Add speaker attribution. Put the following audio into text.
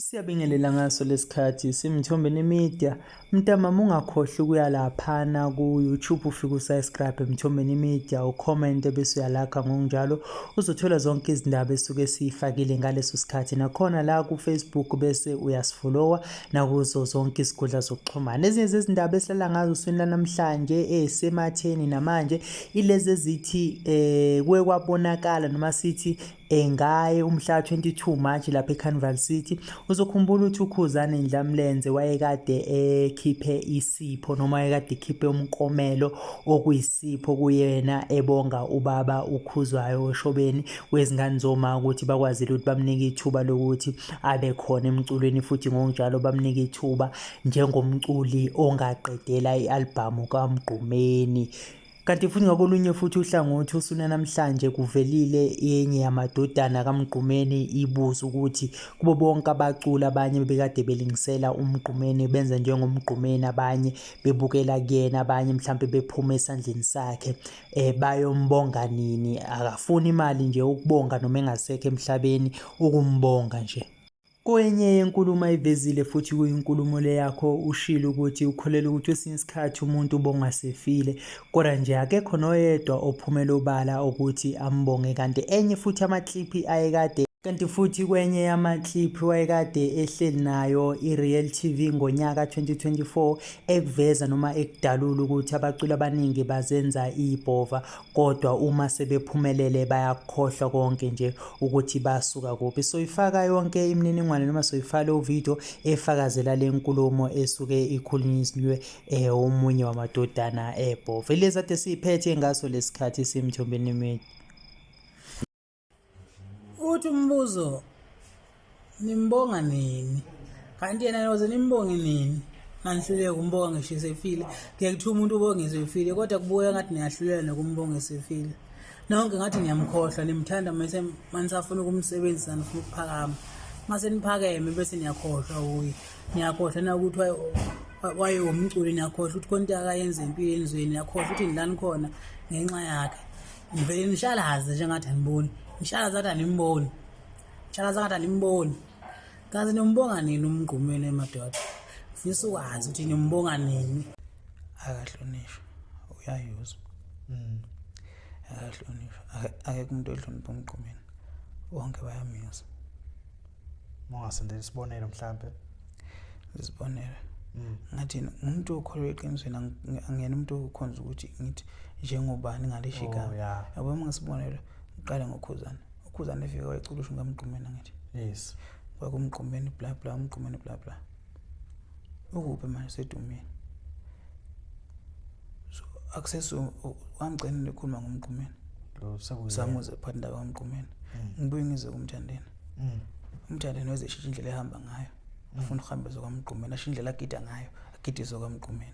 Speaker 1: Siyabingelela ngaso lesikhathi siMthombeni Media. Mntamama ungakhohlwa ukuya laphana ku-YouTube ufike usubscribe Mthombeni Media, ucomment bese uyalakha ngokunjalo uzothola zonke izindaba esuke siyifakile ngaleso sikhathi. Nakhona la ku-Facebook bese uyasifollowa nakuzo zonke izinkundla zokuxhumana. Ezinye zezindaba esilala ngazo osukwini lanamhlanje ezisematheni namanje ilezi ezithi kuke kwabonakala noma sithi Ngaye umhla 22 March lapha eCarnival City. Uzokhumbula ukuthi uKhuzani Ndlamlenze wayekade ekhiphe isipho noma wayekade ekhiphe umkomelo okuyisipho kuyena ebonga ubaba uKhuzwayo oshobeni wezingane zoma ukuthi bakwazile ukuthi bamnike ithuba lokuthi abe khona emculweni futhi ngokunjalo bamnike ithuba njengomculi ongaqedela i-albhamu kaMgqumeni. Kanti futhi ngakolunye futhi uhlangothi usuna namhlanje kuvelile enye yamadodana kaMgqumeni ibuza ukuthi kubo bonke abaculi abanye bebekade belingisela uMgqumeni benza njengoMgqumeni abanye bebukela kuyena abanye mhlampe bephuma esandleni sakhe bayombonga nini akafuni imali nje ukubonga noma engasekho emhlabeni ukumbonga nje. Kwenye yenkulumo ayivezile futhi kuyinkulumo le yakho ushilo ukuthi ukholelwa ukuthi kwesinye isikhathi umuntu ubonga sefile kodwa nje akekho noyedwa ophumela obala ukuthi ambonge kanti enye futhi amakliphi ayekade Kanti futhi kwenye yamakliphi wayekade ehleli nayo i-Real TV ngonyaka 2024 ekuveza noma ekudalula ukuthi abaculi abaningi bazenza ibhova kodwa uma sebephumelele bayakukhohlwa konke nje ukuthi basuka kuphi. Soyifaka yonke imininingwane noma soyifaka leyo video efakazela le nkulumo esuke ikhulunyiswe omunye wamadodana ebhova. Ilezi ade siyiphethe ngaso lesikhathi simthombeni media.
Speaker 2: Uthi umbuzo nimbonga nini? Kanti yena noze nimbonge nini? Manihluleka ukumbonga ngisho esefile. Kuye kuthiwa umuntu ubonge esefile kodwa kubukeka ngathi niyahluleka nokumbonga esefile. Nonke ngathi niyamkhohlwa nimthanda mase manisafuna ukumsebenzisa nifuna ukuphakama. Mase niphakeme bese niyakhohlwa kuye. Niyakhohlwa na ukuthi wayewumculi niyakhohlwa ukuthi khona into akayenza empilweni zweni niyakhohlwa ukuthi nilani khona ngenxa yakhe. Ngivele nishalaze njengathi aniboni. Nishalaze ngathi animboni. Nishalaze ngathi animboni. Kaze nimbonga nini umgqumeni emadoda? Ngifisa ukwazi ukuthi nimbonga nini. Akahlonishwa. Uyayuzwa. Akahlonishwa. Akekho umuntu ohlonipha umgqumeni. Bonke bayamyuza.
Speaker 3: Ungasendela isibonelo mhlambe.
Speaker 2: Isibonelo. Ngathi ngumuntu okholelwa eqinisweni angiyena umuntu okhonza ukuthi ngithi njengobani ngalisho igama.
Speaker 3: Oh, yeah.
Speaker 2: Yabo uma ngisibonelo ngiqale ngokhuzana. Ukhuzana efika wayecula usho ngamgqumeni angithi.
Speaker 3: Yes.
Speaker 2: Kwakumgqumeni bla bla umgqumeni bla bla. Ukuphi manje sedumile. So akuseso wangigcina ekhuluma ngomgqumeni.
Speaker 3: Lo sekuyi.
Speaker 2: Samuze phakathi ndaba kamgqumeni. Ngibuye ngize kumthandeni. Umthandeni wezeshintsha indlela ehamba ngayo. Afuna ukuhambisa kwamgqumeni, asho indlela agida ngayo, agidiswe kwamgqumeni.